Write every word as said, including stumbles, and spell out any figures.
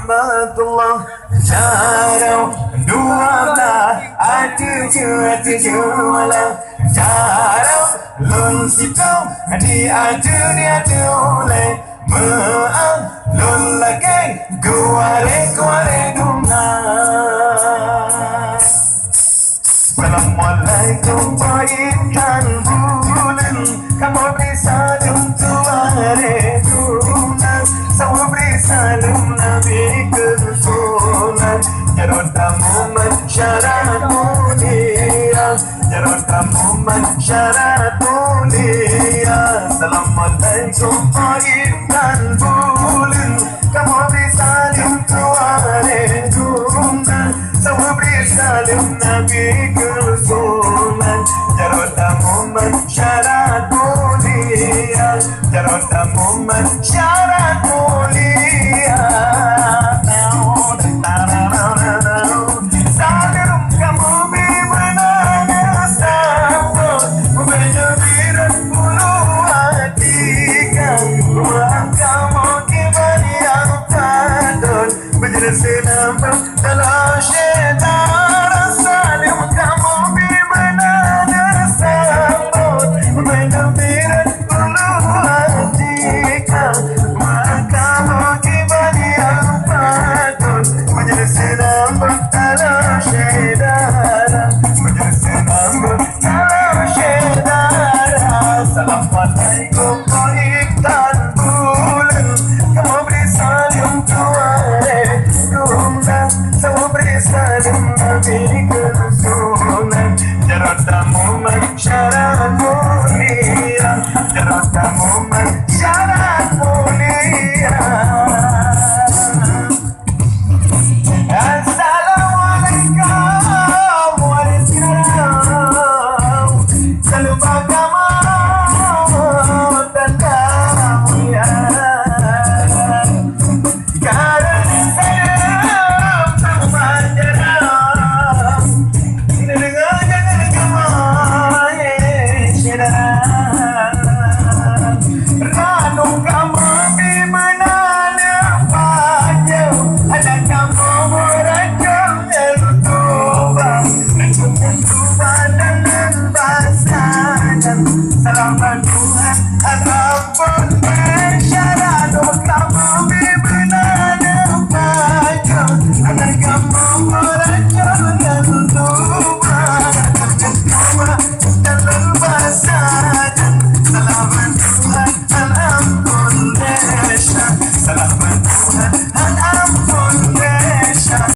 Rahmatullah. Jaroe dua blah, ateueh jeuet ateueh jeumala. Jaroe lôn sitoe di ateueh, di ateueh ulée. Meu'ah lôn lakée geuwarée, geuwarée dum na. Assalamualaikum, Po Intan Buleuen. Kamoe bri saleuem keu warée dum na. Saboh bri saleuem Nabi keu sunan. Jaroe tamu man syarat mulia. Jaroe tamu man syarat mulia. Assalamualaikum, Po Intan Buleuen.